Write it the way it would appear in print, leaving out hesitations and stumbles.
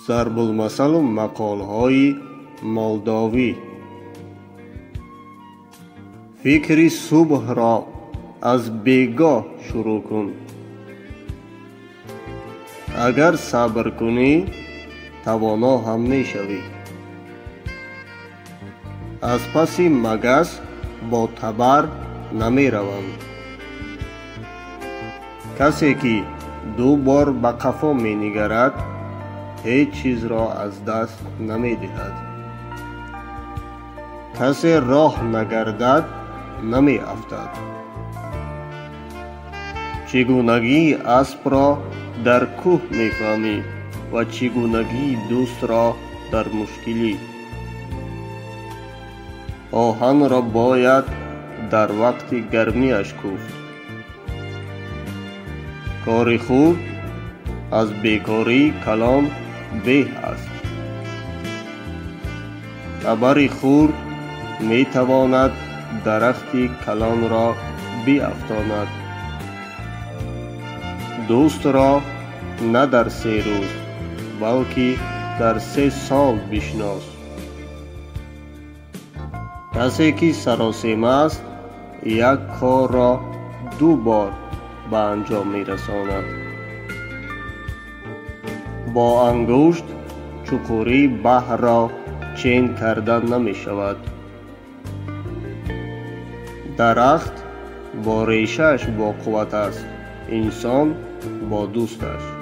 Зарбулмасалу мақолҳои молдовӣ. Фикри субҳро аз бегоҳ шурӯъ кун. Агар сабр кунӣ, тавоно ҳам мешавӣ. Аз паси магас бо табар намераванд. Касе ки ду бор ба қафо менигарад, ҳеҷ чизро аз даст намедиҳад. Касе роҳ нагардад, намеафтад. Чӣ гунагии аспро дар кӯҳ мефаҳмӣ ва чӣ гунагии дӯстро дар мушкилӣ. Оҳанро бояд дар вақти гармиаш кӯфт. Кори хурд аз бекории калон беҳ аст. Табари хурд метавонад дарахти калонро биафтонад. Дӯстро на дар 3 рӯз, балки дар 3 сол бишнос. Касе ки саросема аст, як корро ду бор ба анҷом мерасонад. Бо ангушт чуқурии баҳрро чен карда намешавад. Дарахт бо решааш боқувват аст, инсон бо дӯсташ.